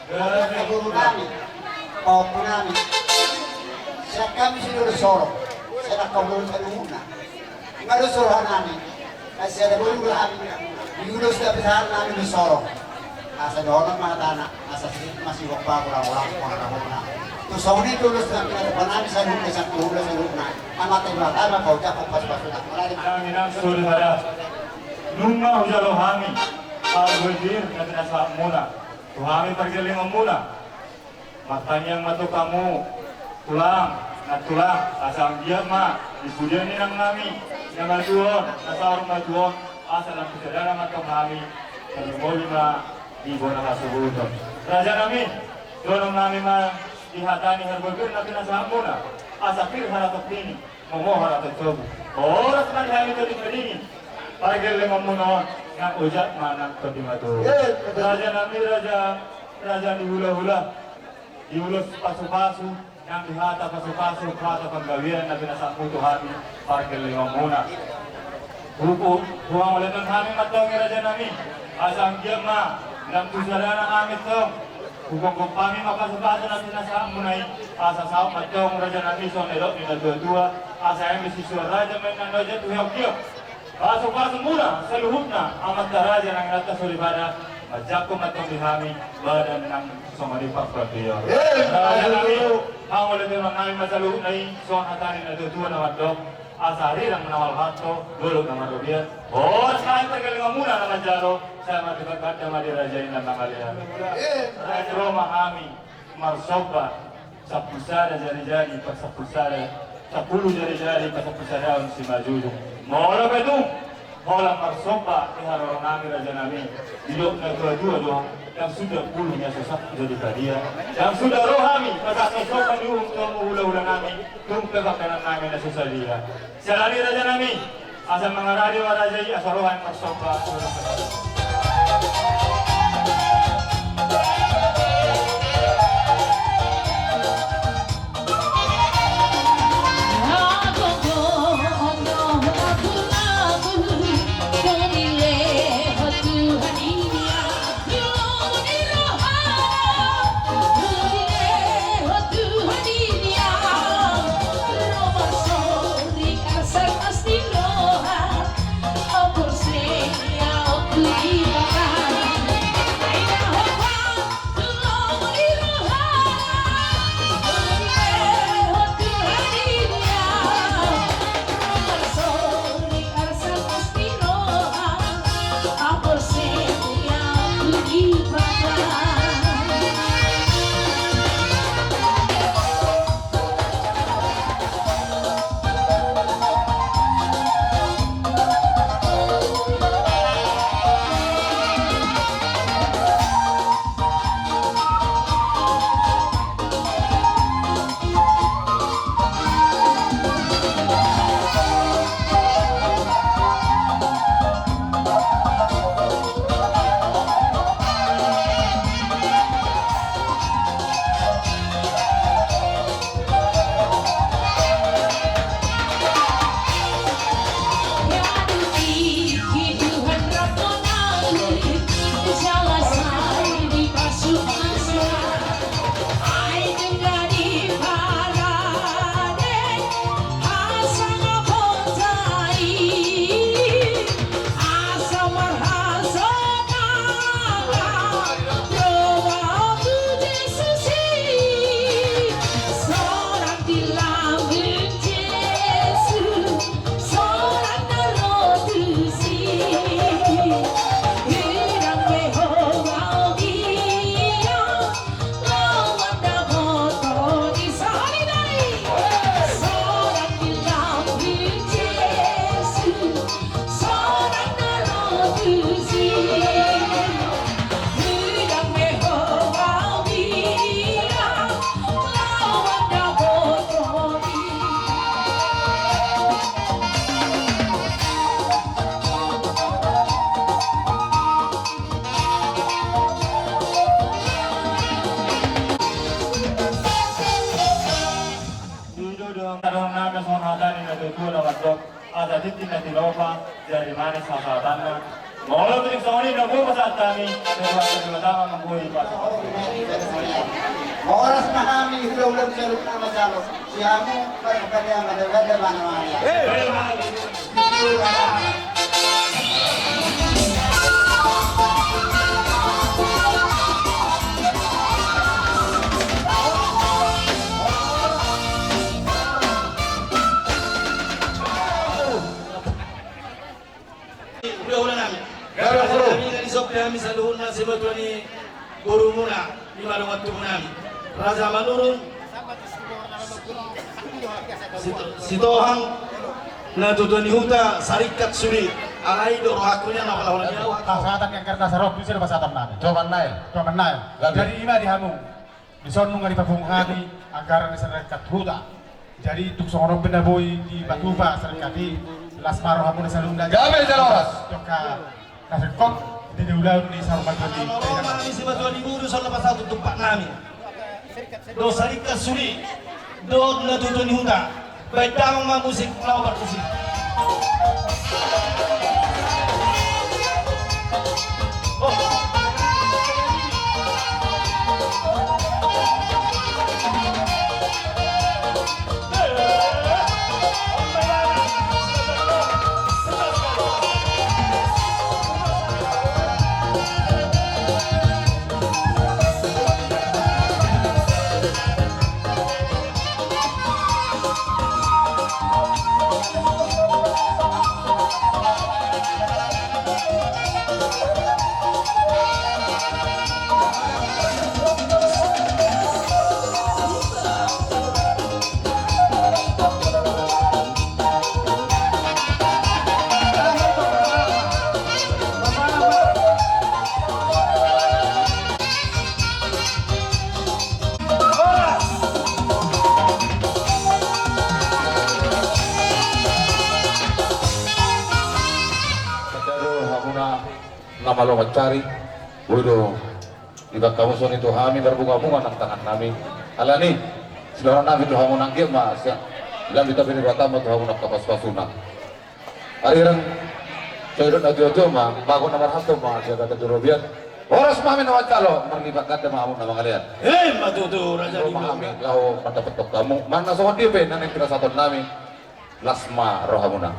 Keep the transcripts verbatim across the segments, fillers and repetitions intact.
Boru nami, pahompu nami, sian hami Sidodo Sorong, sian angka boru saluhutna. Ima do suruhan nami, ai sian boru nami, di ulos na pisahat nami do Sorong. Asa dohonon ma hatana, asa sip masihok paku ramolang pangaramonan. Tu songon i tu ulos na pinatupa nami saluhutna, sian tu ulos saluhutna. Amanta Debata ma paojakhon pasupasuna. Nami nang soripada. Nunga hujalo hami parbue pir na pinasahatmuna tu hami pargellengonmuna. Martangiang ma tong hamu, tulang, nantulang, asa anggiat ma di pudian ni inang nami na matua on, na saur matua on, asa lam tu sadana ma tong hami, tarlumobi ma di bona hasuhuton. Raja nami, dohonon nami ma di hata ni parbue pir na pinasahatmuna, asa pir haratok nini, momo haratok tobu. Horas ma di hami tondi madingin, pargellengonmuna on, nang ojak ma nang tondi matua. Eh, betul. Raja nami, raja, raja ni hulahula, di ulos pasupasu, nang di hata pasupasu, hata panggabean na pinasahatmu tu hami, pargellengonmuna. Hupu, huhaholongan hami ma tong i raja nami, asa anggiat ma, lam tu sadana hami tong, hugomgom hami ma pasupasu na pinasahatmuna i, asa saut ma tong raja nami songon na nidok ni natuatua, asa eme sisuan raja ma inna na ojak tu heokkiok. Pasupasumuna saluhutna amanta raja nang inanta soripada, manjangkon ma tong di hami badan nang songon i parpatian. Eh, raja nami, aduh. Hangoluan nami ma saluhutna i, songon hata ni natuatua na mandok, asa arirang na marhalto, dolok na marrobean, horas hami pargellengonmuna na manjalo, sai mardipat ganda ma di raja i na mangalean. Eh. Ro ma hami marsomba, sampulu sada jari-jari, pasampulsada, sampulu jari-jari, pasampulsadaon simanjujung. Molo pe tung holan marsomba di haroro nami raja nami, didok natuatua do, ndang suda pulu na so sah jadi padia. Ndang suda ro hami pasahat somba ni uhum tu hamu hulahula nami, tung pe pangkalan nami na so sadia. Siala ni raja nami, asa mangarade ma raja i, asa ro hami marsomba. Ido do hata ni natuatua na mandok, asa tintin na tinopa, jari manis hasahatanna. Molo tung songon i na boi pasahat hami, ketua ketua tama mamboi pasahat. Horas ma hami hulahula ni saluhutna, Mas Jalo. Siamun, pada-pada, pada-pada, mana-mana. Hulahula nami. Hulahula nami, na dison pe hami saluhutna simatua ni borumuna, ni madongan tubu nami, Raja Manurung, Sito-, Sitohang, Natuatua ni Huta, Saringkat Suli. Alai do rohangku nian na pala holan ni au. Pasahaton ni anggaran na saroha, bisa do pasahaton nami. Coba nail. Coba nail. Jadi ima di hamu. Dison nunga dipapungu hami anggaran ni Saringkat Huta. Jadi tung songon on pe na boi dipatupa saringkat i, las ma rohamuna saluhutna. Gabe jala horas. Jongka na singkop di ulaon ni saur matua ni. Ro ma hami simatua ni boru, songon na pasahat tu tumpak nami dohot Saringkat Suli dohot Natuatua ni Huta. Baen damang ma musik, laho parmusik. Sada do hamuna na malo mansari, boi do dibaen hamu songon i tu hami, marbungabunga nang tangan nami. Alani, sidohonon nami tu hamu nangkin ma, sia, lam ditambai Debata ma tu hamu nang angka pasupasuna. Ari rang, sai dok na tuatua ma, bagot na marhalto ma, dia kata jorobian. Horas ma hami na manjalo, marlipat ganda ma hamu na mangalean. Eh, ima tutu, Raja. Ro ma hami, laho mandapothon hamu. Manang na songon dia pe na naeng pinasahaton nami, las ma rohamuna.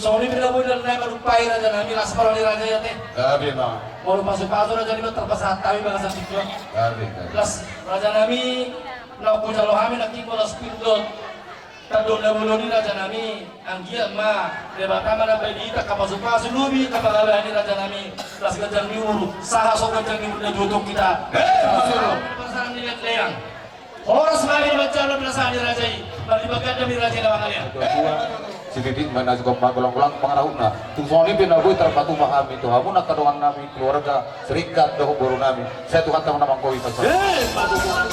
Songon i pe na boi na naeng manumpai raja nami, las ma roha ni raja i ate. Gabe ma. Molo pasupasu raja nami, tarpasahat hami bagasan tingki on. Gabe, gabe. Las raja nami, na hujalo hami nangkin bolas pir dohot tandok na bolon i raja nami, anggiat ma Debata manambai di hita angka pasupasu, lobi angka pangalaho ni raja nami, las ganjang ni umur, sahat so ganjang ni umur na juo tung hita. Hei, sahat so pasahat ni leang-leang. Horas ma hami na manjalo pinasahat ni raja i, marlipat ganda ma di raja i na mangalean. Sititik ma na singkop, magolanggolang pangarahutna. Tung songon i pe na boi tarpatupa hami tu hamu na angka dongan nami, keluarga, saringkat dohot boru nami. Sai Tuhanta ma na manggohi pasupasu. Eh, patupa.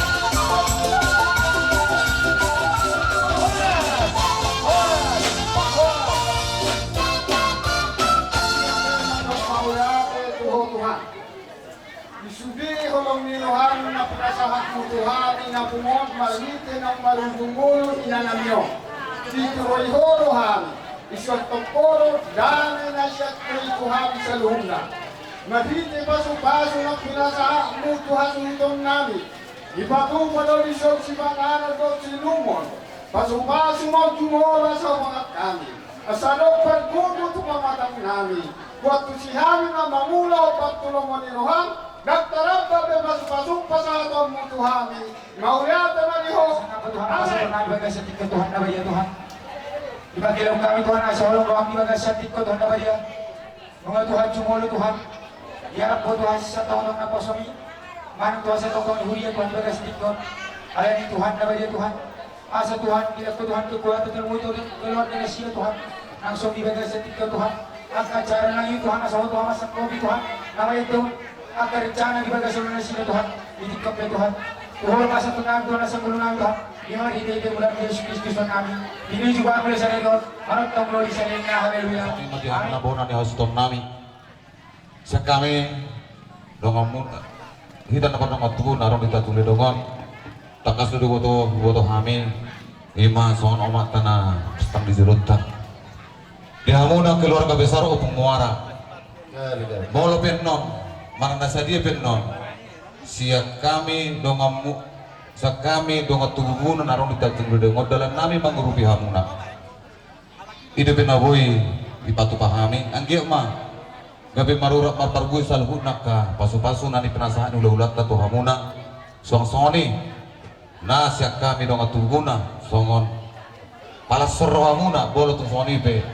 Mauliate tu ho Tuhan. Di sude holong ni roham na pinasahatmu tu hami na pungu on marhite naung marujung ngolu inanami on. Dituroi ho do hami, dison tong ho do dame na sian ho i tu hami saluhutna. Marhite pasupasu na pinasahatmu tu hasuhuton nami, dipatupa do dison sipanganon dohot siinumon. Pasupasu ma on jumolo asa mangan hami, asa adong pargogoi tu pamatang nami. Buat tusi hami na mangula ompat tu lomo ni roham, ndang taramba Pasu-pasu pasahatonmu tu hami. Mauliate ma di Ho. Sangap Tuhan, pasahat nami di bagasan tingki on Tuhan na badia Tuhan. Dipakelehon hami Tuhan asa holong roham di bagasan tingki on Tuhan na badia. Nunga Tuhan jumolo Tuhan. Diarap Ho Tuhan sian tongatonga naposomi. Manang Tuhan sian tongatonga ni huria Tuhan di bagasan tingki on. Alani Tuhan na badia Tuhan. Asa Tuhan, didok Ho Tuhan kekuatan, ilmu, keluarga nasida Tuhan. Langsung di bagasan tingki on Tuhan. Angka acara nai Tuhan, asa Ho Tuhan mansai lobi Tuhan. Na baen Tuhan, angka rencana di bagasan nasida Tuhan. Di tingki on pe Tuhan. Tuhor masa Tuhan, Tuhan asa ngolu nami Tuhan. Di marhite-hite Tuhan Yesus Kristus Tuhan nami. Di meja bangku di sadari on. Manongtong lo di sadari on. Haleluya. Kami mati. Amin. Hami na bona ni hasuhuton nami. Sian hami donganmu, hita na pardongan tubu na adong di Tanjung Ledong on. Tangkas do diboto, diboto hami, ima songon omanta na stang di jolonta. Di hamuna keluarga besar Ompung Muara. Molo pe annon, manang na sadia pe annon, sian hami donganmu, sian hami dongan tubumuna na adong di Tanjung Ledong on, dalan nami mangurupi hamuna. I do pe na boi dipatupa hami, anggiat ma gabe marurat marparbue saluhutna angka pasu-pasu na nipinasahat ni hula-hulanta tu hamuna. Suang songon i na sian hami dongan tubumuna, songon palas ni rohamuna, molo tung songon i pe,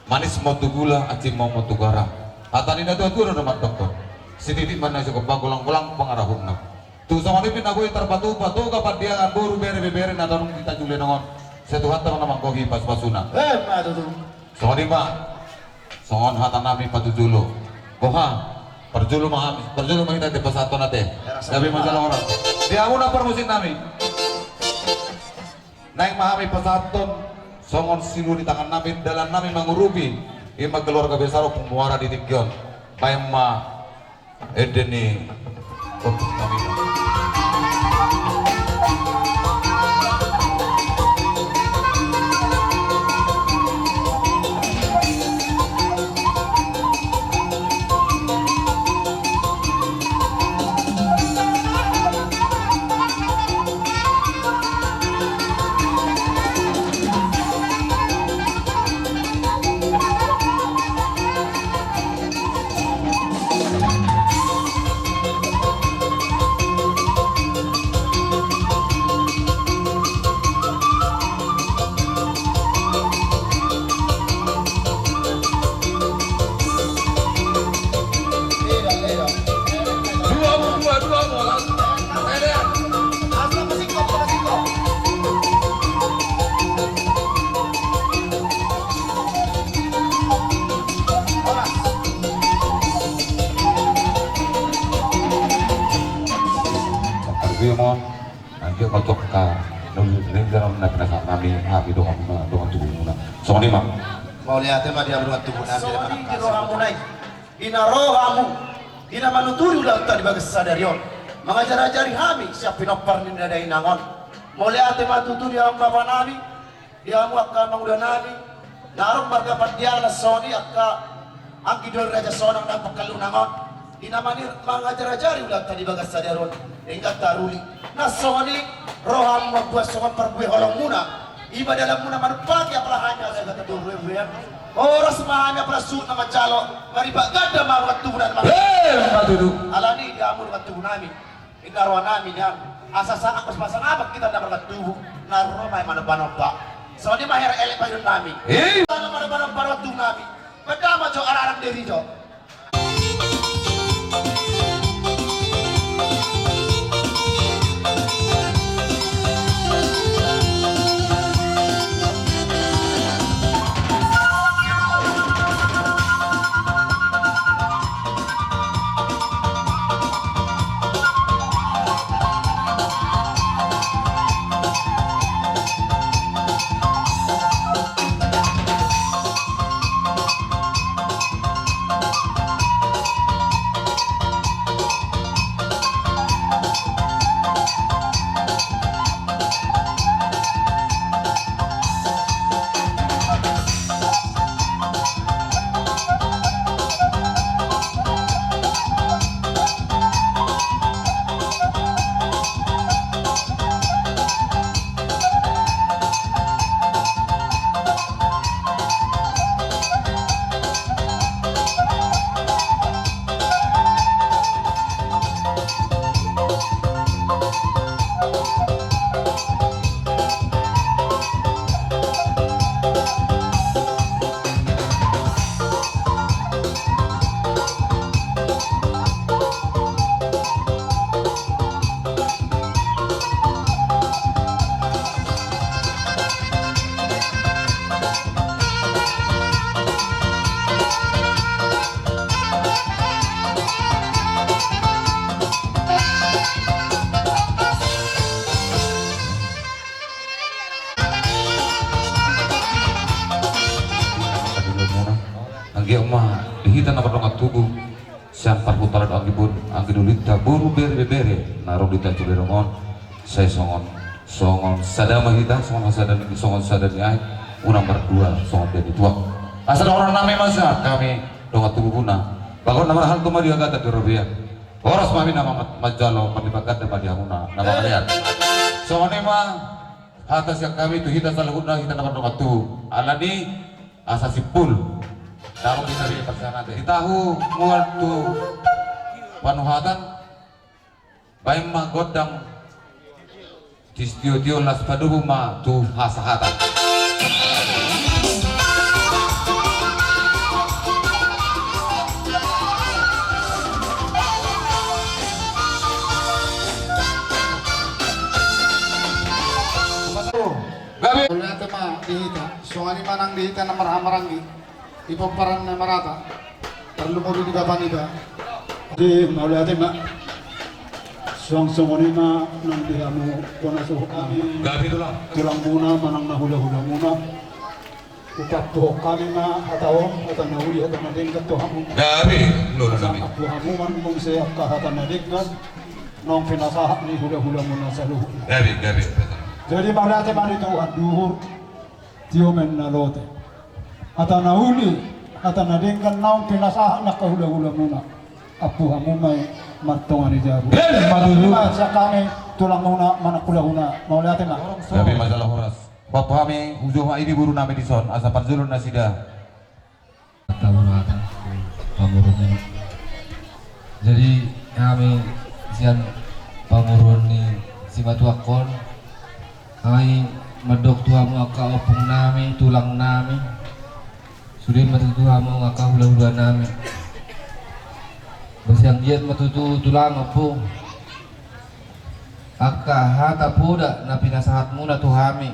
manis ma tu gula, asin ma tu garam. Hata ni na tua-tua do na mandokkon, sititik ma na sigompa, golang-golang pangarahutna. Tung songon i pe na boi tarpatupa, Toga Pandiangan, boru, bere, ibebere na adong di Tanjung Ledong on. Sai Tuhanta ma na manggohi pasu-pasuna. Emma tutu. Songon i ma. Songon hata nami patujolo. Boha, parjolo ma hami, parjolo ma hita ate pasahaton ate. Gabe ma jala horas. Di hamuna parmusik nami. Naeng ma hami pasahathon songon siluhut ni tangan nami, dalan nami mangurupi, ima keluarga besar Ompung Muara di tingki on. Baen ma ende ni ompung nami. Parjolo ma, anggiat ma tu angka na uli ni dalan na pinasahat nami, hami dongan, dongan tubumuna. Songon i ma. Mauliate ma di hamu dongan tubumuna. Songon i di rohamuna i. Di na ro hamu, di na manuturi ulaonta di bagas sadari on, mangajar-ajari hami sian pinompar ni na dainang on. Mauliate ma tutu di hamu bapa nami, di hamu angka amangula nami, na adong marga Pandiangan na songon i angka anggi doli Raja Sonang na pangkalunang on, di na mani-, mangajar-ajari ulaonta di bagas sadari on, denggan taruli. Na songon i ro hamu mambuat songon parbue holongmuna. Ima dalanmuna manumpaki apala hami asa gata tu buebuean. Horas ma hami apala suhut na manjalo. Marlipat ganda ma dongan tubu nami. Emma tutu. Alani i di hamu dongan tubu nami, inna roha nami nian. Asa sangap ma sangap hita na marga tubu. Na ro ma i manomba-nomba. Songon i ma hera elek paidoan nami. Ih. Asa manomba-nomba dongan tubu nami. Benda ma jo ararang diri jo. Paradok anggi boru, anggi doli, boru, bere, ibebere na ro di Tanjung Lereng on. Sai songon, songon sada ma hita, songon sada ni, songon sada ni aek, unang mardua songon dia ni tuak. Asa dohonon nami ma sian hami dongan tubuna, bagot na marhalto ma di hagata di robean. Horas ma hami na manjalo, marlipatganda ma di hamuna na mangalean. Songon i ma hata sian hami tu hita saluhutna, hita na mardongan tubu. Alani asa simpul, dapot hita di parsangate, di tahu mual tu panuhatan. Baen ma gondang, tistio-tio, las padomu ma tu hasahatan. Gabe. Mauliate ma di hita, songon i ma nang di hita na marhahamaranggi. Di pomparan na marata, tarlumobi di bapa niba. Di mauliate ma. Suang songon i ma nang di hamu bona suhut nami. Gabe tulang. Tulangmuna manang na hulahulamuna. Hupaboa hami ma hata on, hata na uli, hata na denggan tu hamu. Gabe, lolo nami. Asa ampu hamu ma muse angka hata na denggan naung pinasahat ni hulahulamuna saluhut. Gabe, gabe. Jadi mauliate ma di Tuhan duhur. Tio ma na lote. Hata na uli, hata na denggan naung pinasahat ni angka hulahulamuna. Ampu hamu ma i martonga ni jabu. Ima sian hami tulangmuna manang hulahula. Mauliate ma. Gabe ma jala horas. Ampu hami, uju ma i di boru nami dison asa parjolo nasida. Taburata pamoruon. Jadi hami sian pamoruon ni simatuak on, hami mandok tu hamu angka ompung nami, tulang nami, sude ma tutu hamu angka hulahula nami. Boi sai anggiat ma tutu tulang ompung angka hata poda na pinasahatmuna tu hami.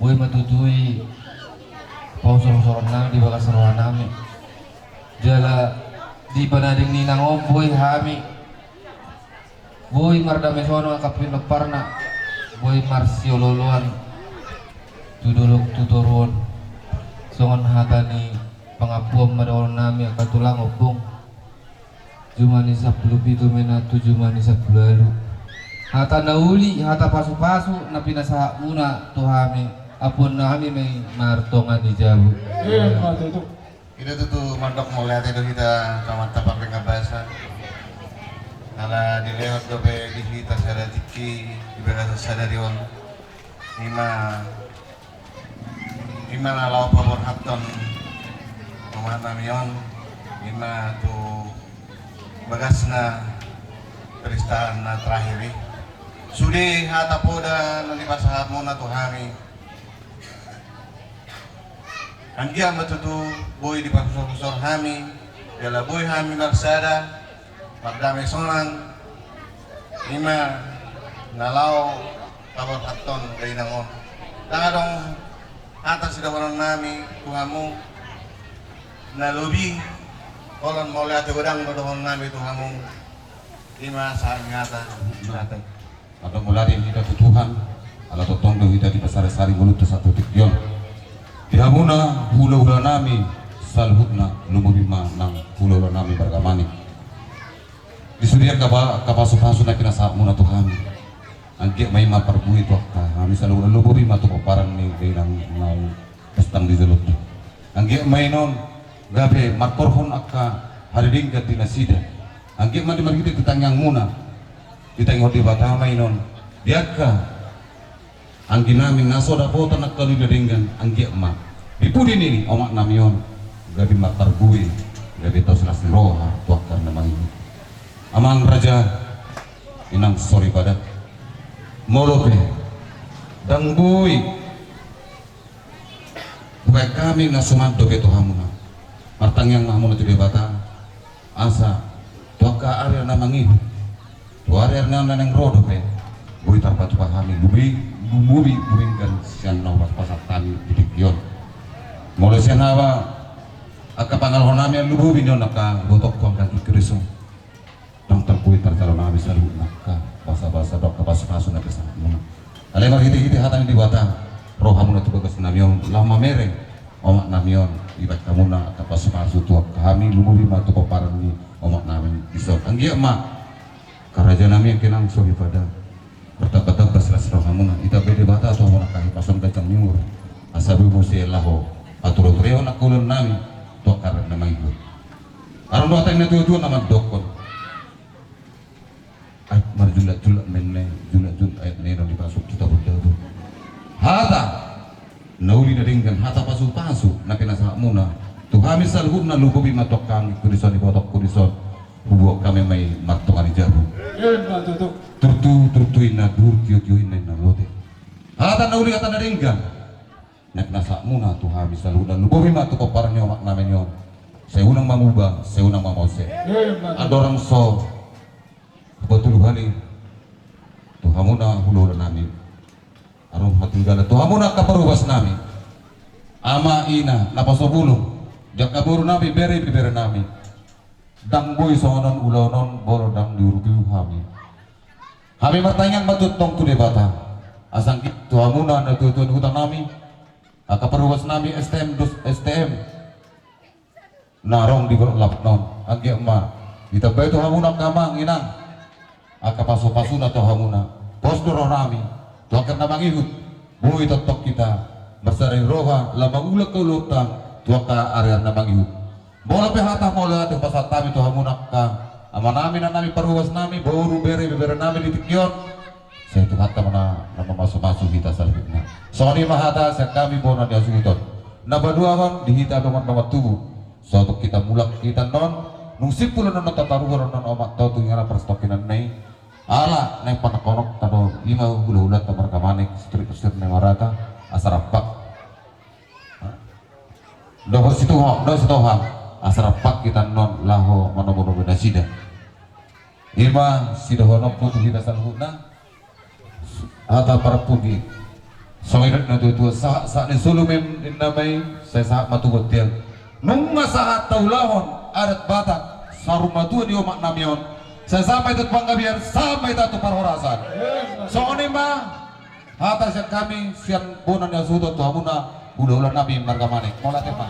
Boi ma tutu i pausor-usoron nami di bagas roha nami. Jala di panading ni inang on boi hami, boi mardame sonang angka pinomparna, boi marsiolooloan tu dolok tu toruan. Songon hata ni pangampuon ma dohonon nami angka tulang ompung. Jumani sampulu pitu mena tu jumani sampulu ualu. Hata na uli, hata pasupasu na pinasahatmuna tu hami, ampuon nami ma i martonga ni jabu. Ima tutu. Ida tutu mandok mauliate do hita tu Amanta Pardenggan Basa. Ala dilehon dope di hita sada tingki di bagasan sadari on. Ima, ima na laho paborhathon omak nami on, ima tu bagasna peristaan na terakhir i. Sude hata poda na dipasahatmuna tu hami. Anggiat ma tutu boi dipausor-usor hami, jala boi hami marsada, mardame sonang, ima na laho paborhathon dainang on. Ndang adong hata sidohonon nami tu hamu na lobi, holan mauliate godang do dohonon nami tu hamu. Ima sahat ni hata. Mauliate. Mauliate hita tu Tuhan, ala tongtong do hita dipasari-sari ngolunta sahat tu tingki on. Di hamuna hulahula nami saluhutna, lumobi ma nang hulahula nami marga Manik. Di sude angka pa-, angka pasupasu na pinasahatmuna tu hami. Anggiat ma i marparbue tu angka hami saluhutna, lumobi ma tu pomparan ni dainang naung bustang di jolonta. Anggiat ma i non gabe marporhon angka haridenggan di nasida. Anggiat ma di marhite tu tangiangmuna ditangihon Debata ma i non di angka anggi nami na so dapotan angka na denggan, anggiat ma di pudi ni omak nami on gabe marparbue, gabe tau silas ni roha tu angka na mangihut. Amang raja, inang soripada, molo pe ndang boi hubaen hami na suman dope tu hamuna. Martangiang ma hamuna tu Debata asa tu angka ari na mangihut, tu ari-ari na naeng ro dope, boi tarpatupa hami lumobi, lumobi denggan sian na hupasahat hami di tingki on. Molo sian hami angka pangalahon nami, lumobi ni on angka ibotongku angka tingki on. Ndang tarpatupa tarjalo nami saluhutna angka basa-basa dohot angka pasu-pasu na pinasahatmuna. Alai marhite-hite hata ni Debata, ro hamuna tu bagas nami on laho mamereng omak nami on, dibaen hamuna angka pasu-pasu tu angka hami, lumobi ma tu pomparan ni omak Anggiat ma karajanami angka inang so hupadan, martambatamba las ni rohamuna. Ditambai Debata tu hamuna hahipason, ganjang ni umur, asa boi muse laho patureturehon angka ulaonnami tu angka ari na mangihut. Adong do hata ni natuatua na mandokkon: Aek marjulakjulak ma inna i, julakjulak aek na i, naung dipasuk tu tabondabon. Hata na uli na denggan, hata pasupasu na pinasahatmuna tu hami saluhutna, lumobi ma tu angka anggingku dison, ibotongku dison, huboan hami ma i martonga ni jabu. Ima tutu. Turtu, turtu inna duhur, tio, tio inna, inna lote. Hata na uli, hata na denggan na pinasahatmuna tu hami saluhutna, lumobi ma tu pomparan ni omaknami on. Sai unang mamuba, sai unang mamose. Ima tutu. Andorang so patuluhon i tu hamuna hulahulannami, adong hatinggalan tu hamuna angka parubasnami, ama, ina, na pasobulung, di angka borunami, bere, beberenami. Ndang boi songon on ulaon on molo ndang diurupi hami. Hami martangiang ma tongtong tu Debata, asa anggiat tu hamuna natuatua ni hutanami, angka parubasnami, S T M dos S T M na adong di borok Lapan on, anggiat ma ditambai tu hamuna angka amang inang angka pasupasuna tu hamuna. Pos do rohanami tu angka ari na mangihut, boi tongtong hita marsarihon roha laho mangula angka ulaonta tu angka ari na mangihut. Molo pe hata mauliate hupasahat hami tu hamuna angka amanami, inanami, parubasnami, boru, bere, beberenami di tingki on, sai Tuhanta ma na mamasumasu hita saluhutna. Songon i ma hata sian hami bona ni hasuhuton. Na paduahon di hita dongan-dongan tubu, so tung hita mulak hita annon, nunga simpul annon tataruhon annon omakta tu inganan parsitongkinanna i. Ala naeng panangkohononta do, ima hulahulanta marga Manik, siturik pasir ni marata, asa rampak dohot Situhong, dohot Sitohang, asa rampak hita annon laho manomunomu nasida. Ima sidohononku tu hita saluhutna. Hata parpudi, songon i do natuatua: Sahat, sahat ni solu ma i, ninna ma i, sai sahat ma tu bontean. Nunga sahat taulahon adat Batak saur matua di omaknami on, sai sahat ma hita tu panggabean, sahat ma hita tu parhorasan. Songon i ma hata sian hami sian bona ni hasuhuton tu hamuna hulahulannami marga Manik. Mauliate ma.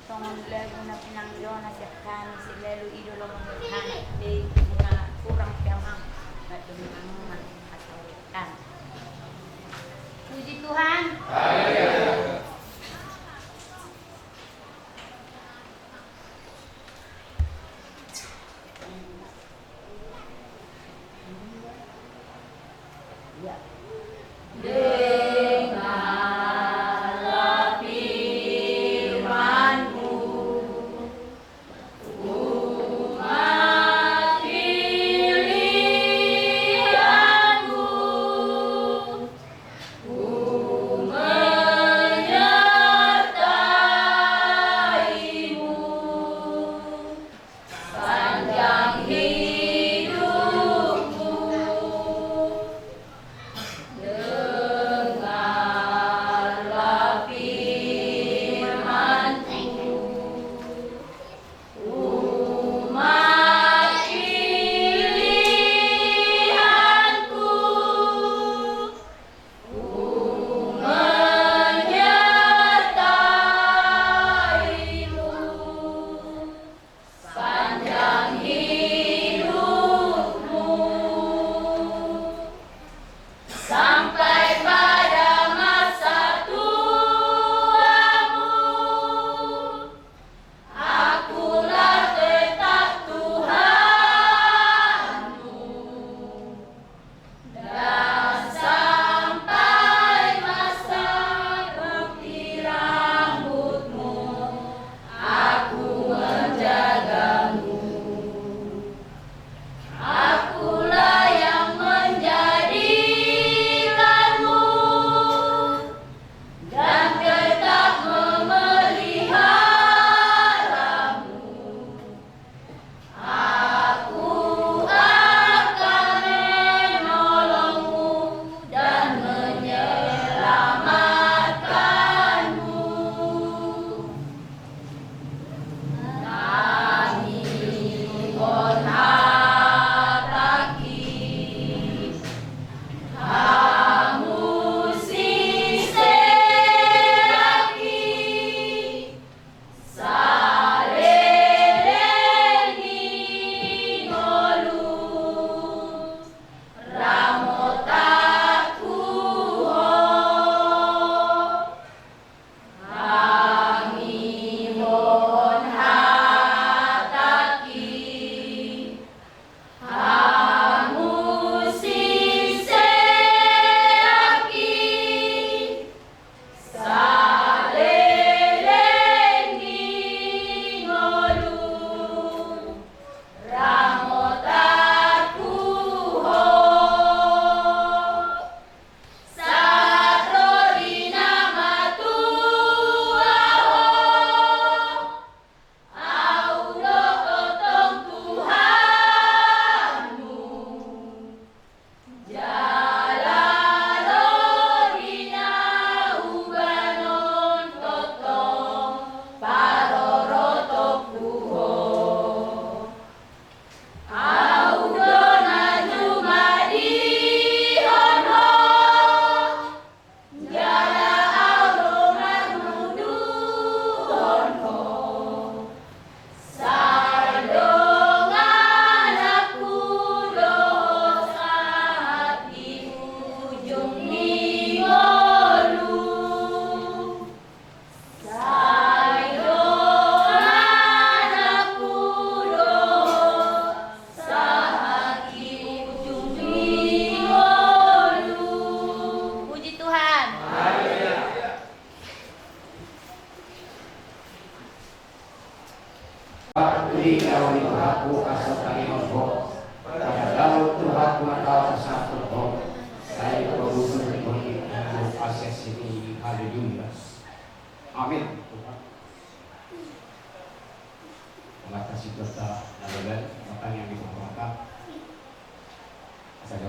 Songon lagu na pinangido na sian hami, silalu i do lomo ni hami, be guna hurang pe amang, madung amang hasahutan. Puji Tuhan.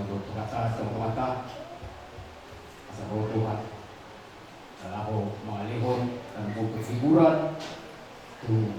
Tuhanta, Tuhanta, asa Ho Tuhan na laho mangalehon, dan membuat hiburan tu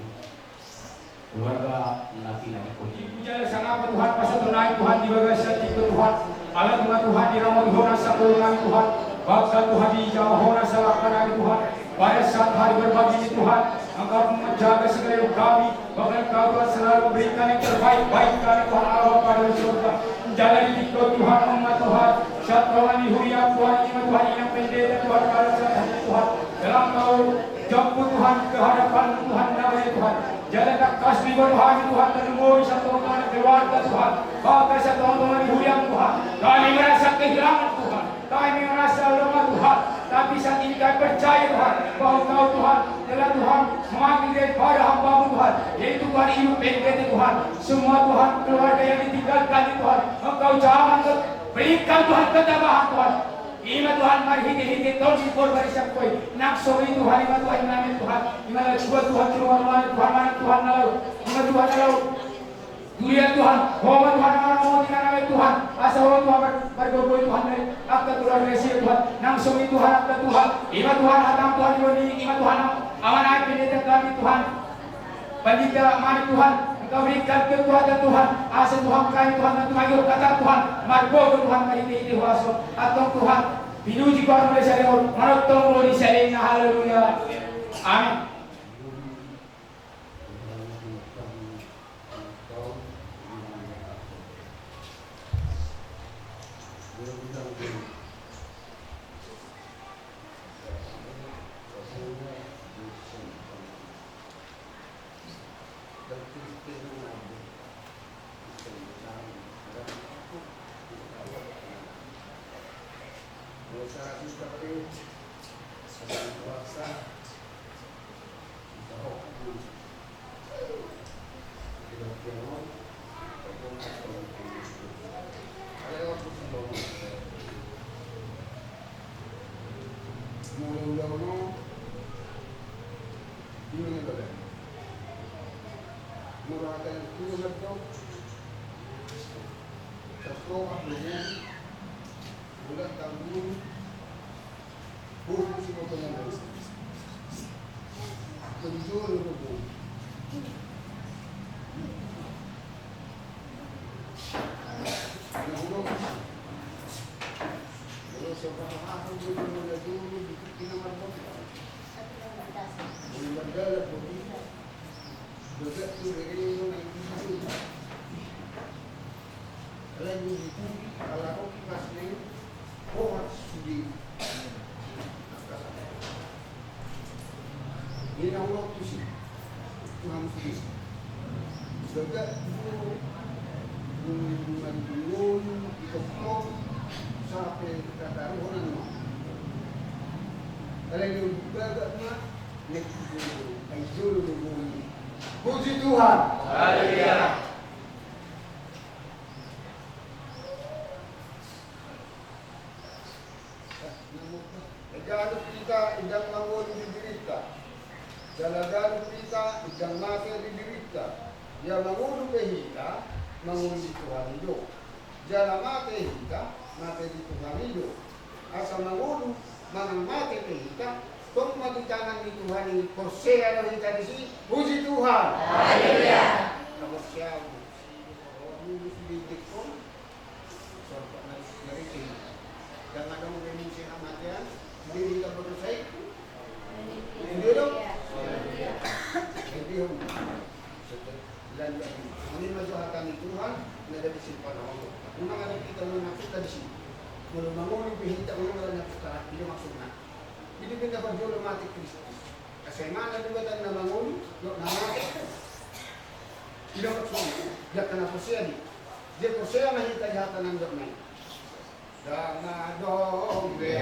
keluarga na pinangikkon i. Puja dan sangap Tuhan, pasahaton nami Tuhan di bagasan tingki on Tuhan. Ala Tuhan, Tuhan, diramoti Ho nasa ngolu nami Tuhan. Bangka Tuhan, dijama Ho nasa langka nami Tuhan. Pada saat hari berbahagia ini Tuhan, Engkau menjaga segala hidup kami. Bahkan Engkau Tuhan selalu memberikan yang terbaik bagi kami Tuhan Allah Bapa di surga. Jala di tingki on Tuhan, Ho ma Tuhan, sahat roha ni huriaM Tuhan, i ma Tuhan, inang pendeta Tuhan, pada saat ini Tuhan, dalam kami jemput Tuhan, ke hadapanMu Tuhan, namanya Tuhan. Jala tangkas ma rohaMi Tuhan, tarlumobi satonga-tonga ni keluarga Tuhan, bahkan satonga-tonga ni huriaM Tuhan. Kami merasa kehilangan Tuhan, kami merasa lemah Tuhan, tapi saat ini kami percaya Tuhan, bahwa Engkau Tuhan, telah Tuhan memanggil daripada hamba-Mu Tuhan, yaitu Tuhan hidup pendeta Tuhan. Semua Tuhan, keluarga yang ditinggalkan ini Tuhan, Engkau jangan ke-, berikan Tuhan ketambahan Tuhan. I ma Tuhan, marhite-hite Tondi Porbadia Siap Ho i. Nang songon i Tuhan, i ma Tuhan, i ma Tuhan, i ma Tuhan, Tuhan, Tuhan, Tuhan, Tuhan, Tuhan, Tuhan, Tuhan, Tuhan, Tuhan, Tuhan, Tuhan, Tuhan, Tuhan, Tuhan, Tuhan, asa Ho Tuhan mar-, margogo i Tuhan dari angka keluarga nasida Tuhan. Nang songon i Tuhan, angka Tuhan, i ma Tuhan, hata Tuhan, i ma Tuhan, amanat pendeta kami Tuhan. Pandita nami Tuhan, Engkau berikan kekuatan Tuhan, asa Tuhan kami Tuhan, na tumangihon hata Tuhan, margogo Tuhan, marhite-hite huaso, antong Tuhan, pinuji Tuhan mauliate, manongtong mauliate, haleluya. Amin. Alai dipudi ala ro kipas ni horas sude. Ninna ulo tusi Tuhan sude. Bagak dulu. Nungan dulu. Itoktok. Sampai kata ruhonan ma. Alai bagak ma. Nek dulu. Ai dulu dulu. Puji Tuhan. Haleluya. Ganup hita ndang mangolu di dirinta. Jala ganup hita ndang mate di dirinta. Ia mangolu pe hita, mangolu di Tuhan i do. Jala mate hita, mate di Tuhan i do. Asa mangolu manang mate pe hita, tong ma di tangan ni Tuhan i, porsea do hita disi. Puji Tuhan. Haleluya. Porsea. Mulu sude ingkon sorpat na, na ripil. Ndang adong be muse hamatean, sude hita berdosa i. Sude do? Jadi, lanjut. Ini ma jo hata ni Tuhan, na jadi simpan Allah. Memang ada kita mengaku tadi sini. Molo mangolu pe hita, molo ada nyata, tidak maksudna. Jadi kita berjuang mati Kristus. Asa imana Debata na mangolu, dohot na mate. Ida maksudna, dia kena porsea di. Dia porsea ma hita di hata na nidokna i. Ndang adong be.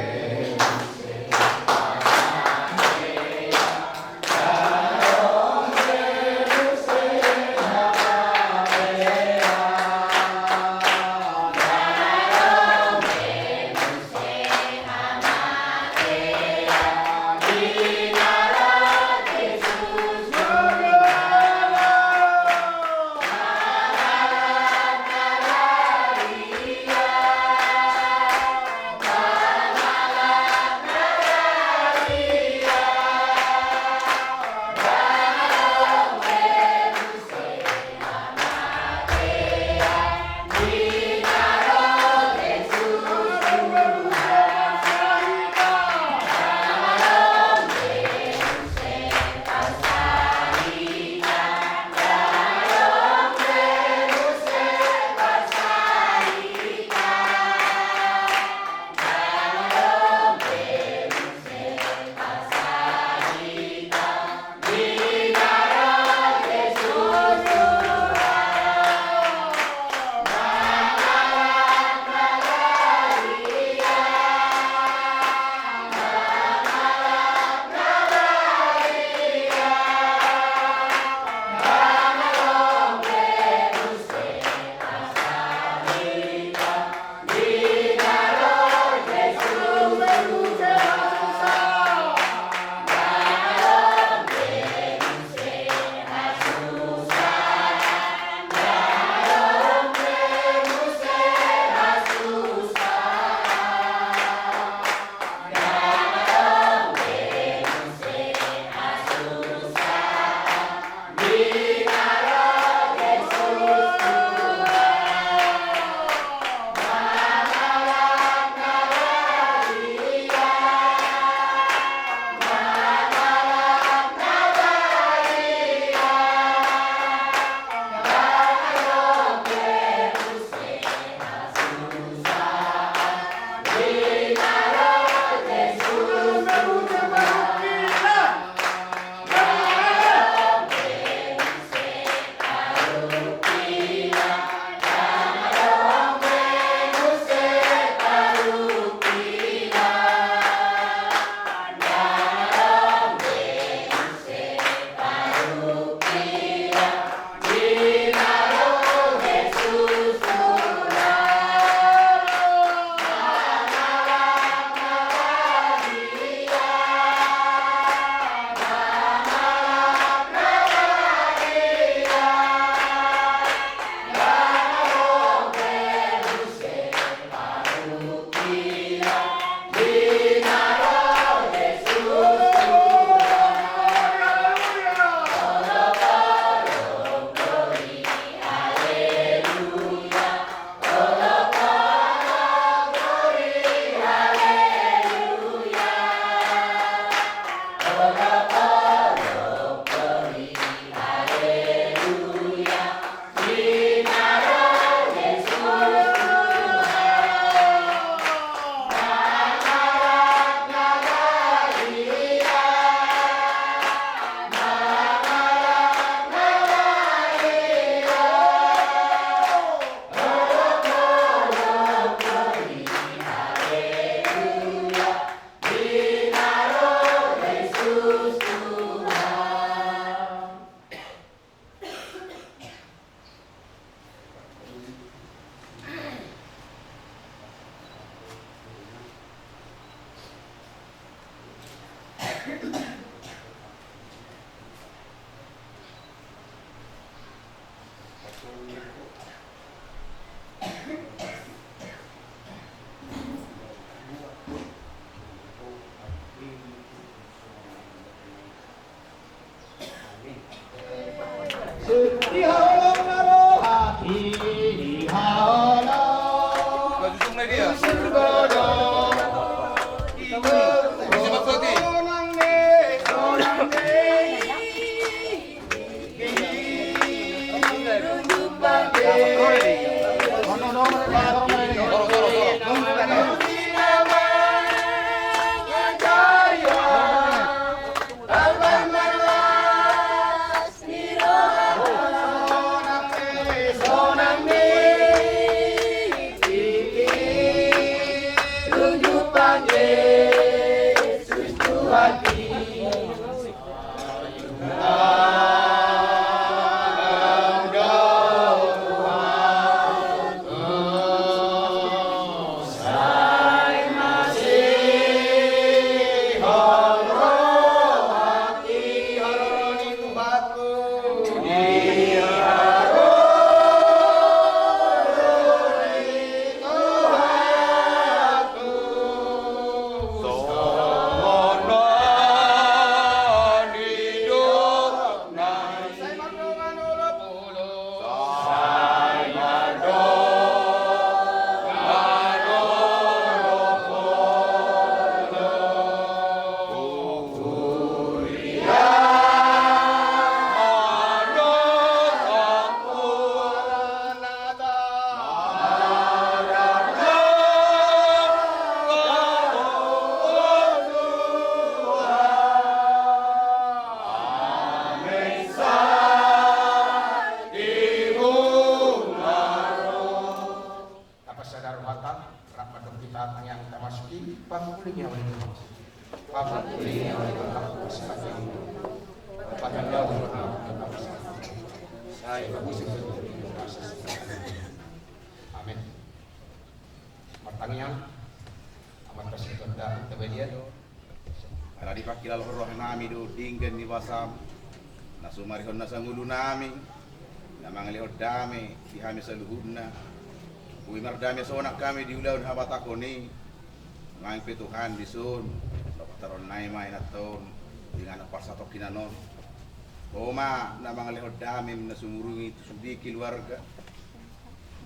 Tapasada rohanta, rap mandok hita tangiang tamasuki, pangguling nyawa ni Tuhan. Pangguling nyawa ni Tuhan. Pangguling nyawa ni Tuhan. Amin. Martangiang. Amanta Surgonda, Amanta Badia. Ala dipangkilalahon rohanami do denggan ni basam na sumarihon na sangulunami, na mangalehon dame di hami saluhutna. Boi mardame sonang hami di ulaon habatahon i. Nuaeng pe Tuhan dison, dohot taruhon nai ma inanta on, di inganan parsatongkinan on. Ho ma na mangalehon dame na sumurung i tu sude keluarga.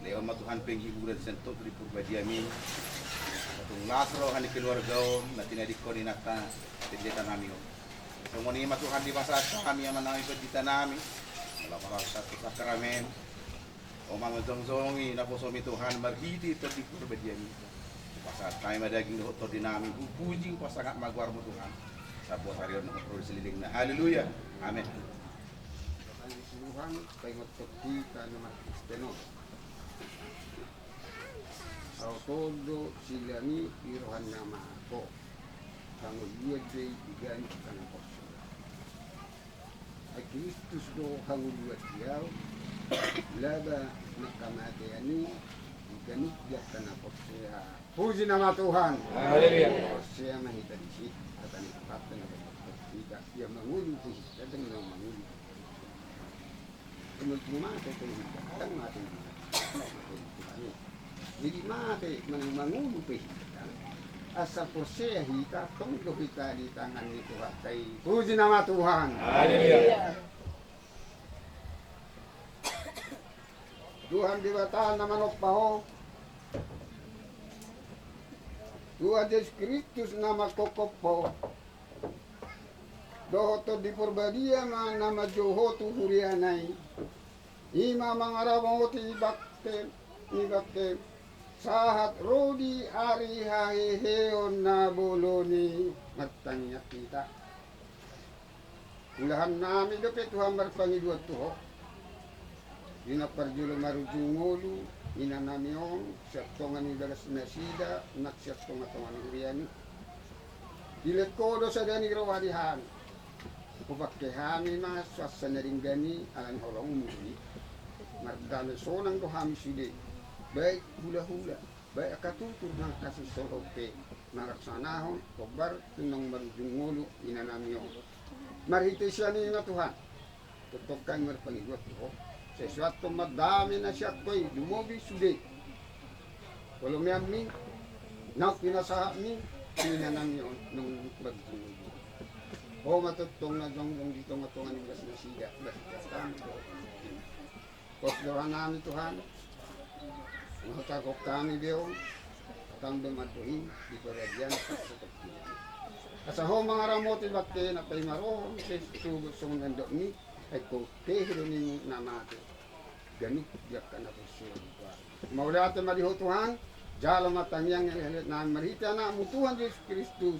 Lehon ma Tuhan penghiburan sian Tondi Purbadia i. Asa tung las roha ni keluarga on na tinadingkon inanta pendetanami on. Songon i ma Tuhan dipasahat hami amanami pendetanami, na laho marpasahat tu sakramen. Ho ma manjongjongi naposomi Tuhan marhite Tondi Purbadia i. Pasahat hami ma daging dohot tondinami, hupuji hupasangap ma goarmu Tuhan. Sahat tu ari on dohot ro di salelengna. Haleluya. Amen. Tuhan, paingothon hita na markristen on. Ahu tondo silangit di rohana ma ho. Hangoluan do i di ganup hita na porsea. Ai Kristus do hangoluan di ahu. Laba na hamatean i di ganup di angka na porsea. Puji nama Tuhan. Haleluya. Porsea ma hita disi, hata ni Tuhanta na hita, ia mangolu pe hita, ndang na mangolu. Ia mate pe hita, ndang mate pe hita. Jadi mate manang mangolu pe hita, asal porsea hita, tong do hita di tangan ni Tuhanta i. Puji nama Tuhan. Haleluya. Tuhan Debata na manompa ho, Tuhan Jesus Kristus na mangkophop ho, dohot Tondi Porbadia ma na manjou ho tu huriana i, i ma mangaramoti bangkem ni bangkem, sahat ro di ari haheheon na bolon i. Martangiang hita. Ulahan nami dope Tuhan marpangidoan tu ho. Di na parjolo marujung ngolu, ina nami on, sian tonga ni bagas nasida, nang sian tonga-tonga ni hurian i. Dilehon ho do sada ni roha di hami. Hupangke hami ma suansa na denggan i, ala ni holong ni umur i. Mardame sonang do hami sude. Baik hula-hula, baik angka tutur nang hasisolhot pe, mangarsanahon, hombar, tu naung marujung ngolu, ina nami on. Marhite sian i ma Tuhan. Tongtong hami marpangidoan tu ho. Sai suanhon ma dame na sian ho i, lumobi sude. Halomoanmi, naung pinasahatmi, ina nami on, naung marujung ngolu. Ho ma tongtong na jongjong di tonga-tonga ni bagas nasida, bagas nasida. Pos do roha nami Tuhan. Nga hutangihon hami be on. Tang do mandok i di paradian sasotongkin. Asa ho mangaramoti bangkena paima roham, sai sogot songon nidokmi, ai ingkon hehe do ninmu na mate ganup di angka na porsea. Mauliate ma di ho Tuhan, jalo ma tangiang ni halelenami marhite Anakmu Tuhan Jesus Kristus.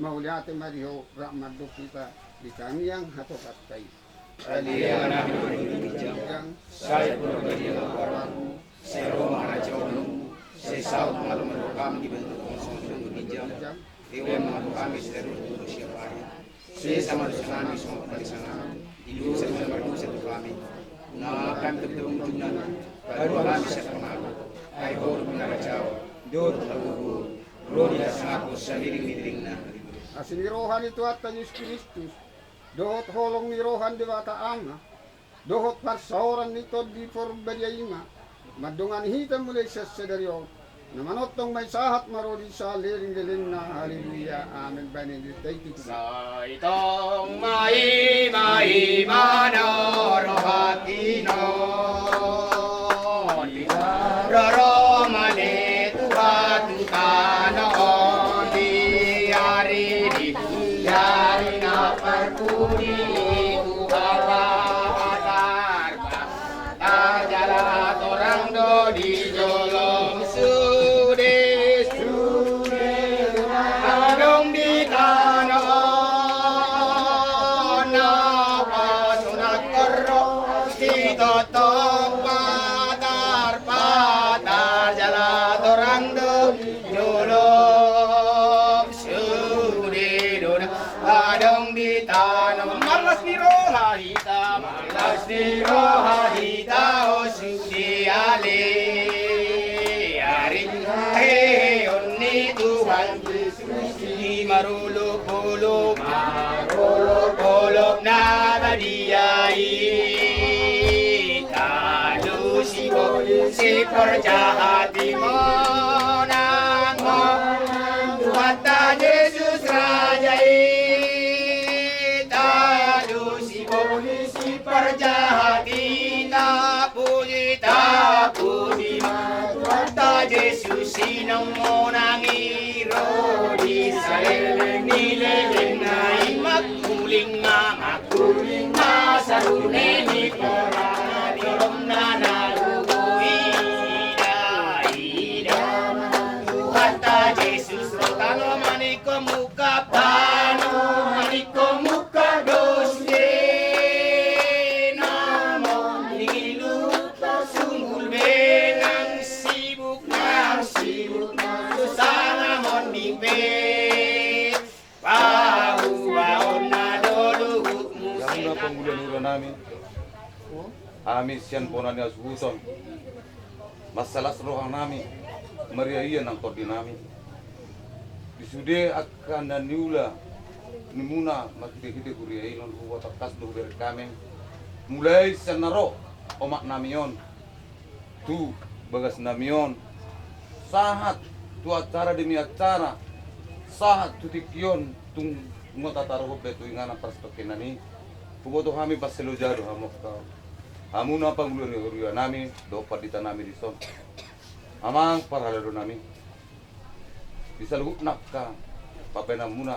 Mauliate ma di ho rap mandok hita di tangiang hatopanta i. Aleluya, nami do di ginjang, sai purbadia goarmu, sai ro ma harajaonmu, sai saut ma lomo ni roham di banua tonga songon di banua ginjang. Lehon ma tu hami sadari on hangoluan siapari. Sesa ma dosanami songon panesanami di dosa na mardosa tu hami. Unang ma hami togihon tu undangan, palua hami sian pangago. Ai ho do pangarajaon dohot hagogoon, ro di hasangapon saleleng ni lelengna. Asi ni roha ni Tuhanta Jesus Kristus, dohot holong ni roha ni Debata Ama, dohot parsaoran ni Tondi Parbadia i ma mandongani hita mulai sian sadari on, na manongtong ma i sahat ma ro di saleleng ni lelengna. Haleluya. Amen. Baen ma i tu Tuhan. Sai tong ma i, ma i ma na rohangki on. Roromon ni Tuhan tu tano on di ari, di ari na parpudi i tu hawa. Tarjala torang do di jolom sude, sude adong di tano on na pasunat korro sitotok patar, patar jala torang do di jolom sude do na adong di tano on. Marlas ni roha hita, marlas ni roha hita, o sude ale. Ari hehehon ni Tuhan Jesus i marolopolop, marolopolop na badia i. Talusi bohi siparjahat i, monang ma Tuhanta Jesus Raja i. Talusi bohi siparjahat i, tapuji, tapuji ma Tuhanta Jesus i. Naung monang i ro di saleleng ni lelengna i, mangkuling ma, mangkuling ma sarune ni porana di horomna na gogo i. Ida, ida ma Tuhanta Jesus ro, tano ma ningkon mungkap, tano ma ningkon mungkap do sude. Na monding i lupa sungkul be, nang sibuk, nang sibuk ma susa, na monding pe paubahon na do luhutmu. Di hamuna panggulian huria nami, hami sian bona ni hasuhuton, mansai las roha nami, marria ia nang tondi nami. Di sude angka na niula nimuna marhitehite huria i, on huboan tangkas do hubereng hami, mulai sian na ro omak nami on tu bagas nami on, sahat tu acara demi acara, sahat tu tingki on, tung nunga tataruhon be tu inganan parsatongkinan i. Huboto hami, parselo ja do hamu angka, hamuna panggulian ni huria nami dohot pandita nami dison. Amang parhalado nami, di saluhutna angka pambahenanmuna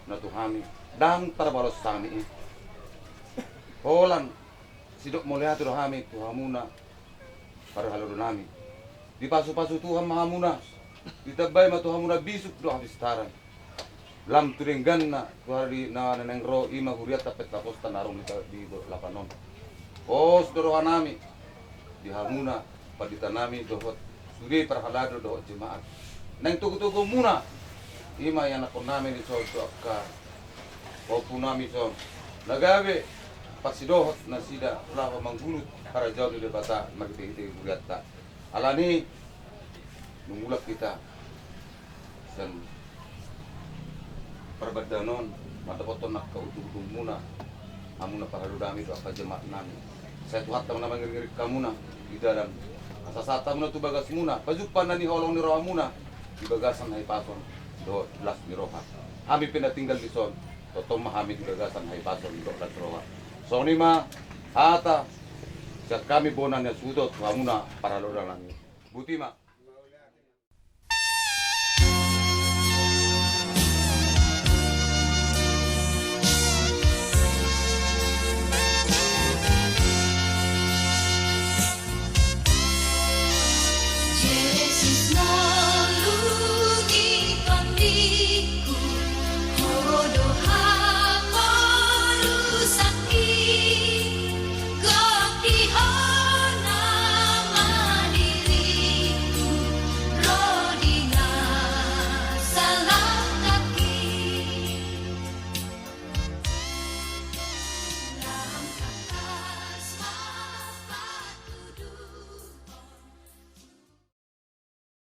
na tu hami, ndang tarbalos hami i. Holan sidok mauliate do hami tu hamuna parhalado nami. Dipasupasu Tuhan ma hamuna, ditambai ma tu hamuna bisuk dohot hapistaran. Lam tu dengganna tu ari na naeng ro i ma hurianta, pentakosta na adong di, di dolok Lapan on. Pos do roha nami di hamuna pandita nami dohot sude parhalado dohot jemaat. Naeng togutoguonmuna i ma ianakhon nami dison tu angka pahompu nami dison, na gabe parsidohot nasida laho manggulut harajaon ni Debata marhitehite hurianta. Alani i, dung mulak hita sian parbandaon on, mandapothon angka ujungujungmuna, hamuna parhalado nami dohot angka jemaat nami. Sai Tuhanta ma na mangiringiring hamuna di dalan, asa sahat hamuna tu bagasmuna, pajumpang na niholong ni rohamuna di bagasan hahipason dohot las ni roha. Hami pe na tinggal dison, tongtong ma hami di bagasan hahipason dohot las ni roha. Songon i ma hata sian hami bona ni hasuhuton tu hamuna parhalado nami. Boti ma.